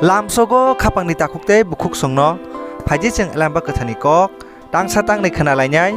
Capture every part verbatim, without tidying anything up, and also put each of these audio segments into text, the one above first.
Lamsogo khapangni takhuk tei bukhuksongno phaidi chwng Elamba Kwtharni kok tangsa tangnwi khna lainai.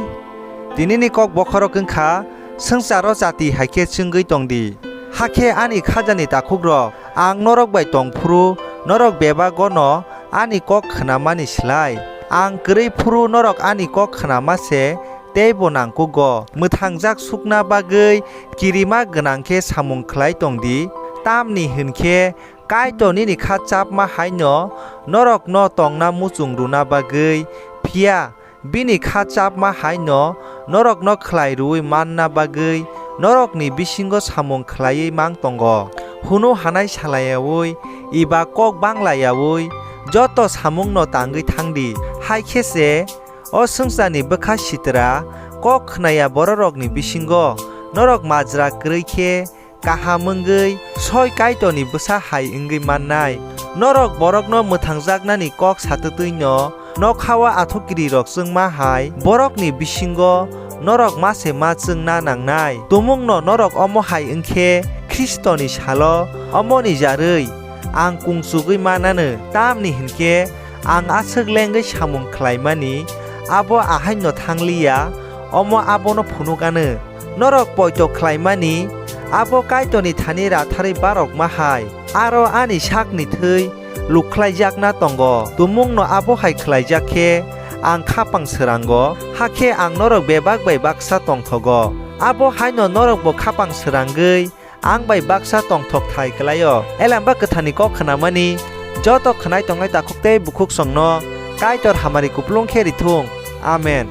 Tinini kok bokhorok wng kha swngcharo chati hai khe chwngwi tong di. Hakhe ani khajani takhukrok, ang norok bai tong phuru norok bebago'-no ani kok khnamani slai ang kwrwi phuru norok ani kok khnama se teibo nangkukgo. Mwthangjak sukna bagwi kirima gwnang khe samung khlai tong di, tamni hwn khe Kaitor nini kha chapma hai'-no norokno tongna muchung rwna bagwi, phiya bini kha chapma hai'-no norokno khlai rwui manna bagwi norokni bisingo samung khlaiwi mang tongo. Hunu hanai salayaui eba kok bang layaui joto samungno tangwi thang di. Hai khe se o swngcharni bwkha sitra kok khnaya bororokni bisingo norok majra kwrwi khe kaham wngwi soi Kaitorni bwsa hai wngwi mannai. Norok borokno mwthangjaknani kok satwtwi'-no nokha-o athukirirok chwngma hai borokni bisingo norok ma se ma chwngna nangnai. Tumungno norok omo hai wng khe Khristoni salo omoni jarwi ang kung chugwi man anw, tamni hwn khe ang aswk lengwi samung khlaimani abo ahai'-no thang li ya, omo abono phunuk anw. Norok poito khlaimani abo Kaitorni thani ratharwi barokma hai, aro ani sakni thwi lukhlaijakna tongo. Tumungno abo hai khlaijak khe ang khapang srango, hakhe ang norok bebak bai baksa tongthogo. Abo hai'-no norokbo khapang srangwi ang bai baksa tongthok thai klai-o. Elamba Kwtharni kok khnamani joto khnai tongnai takhuk tei bukhuksongno Kaitor hamari kupulung khe rithung. Amen.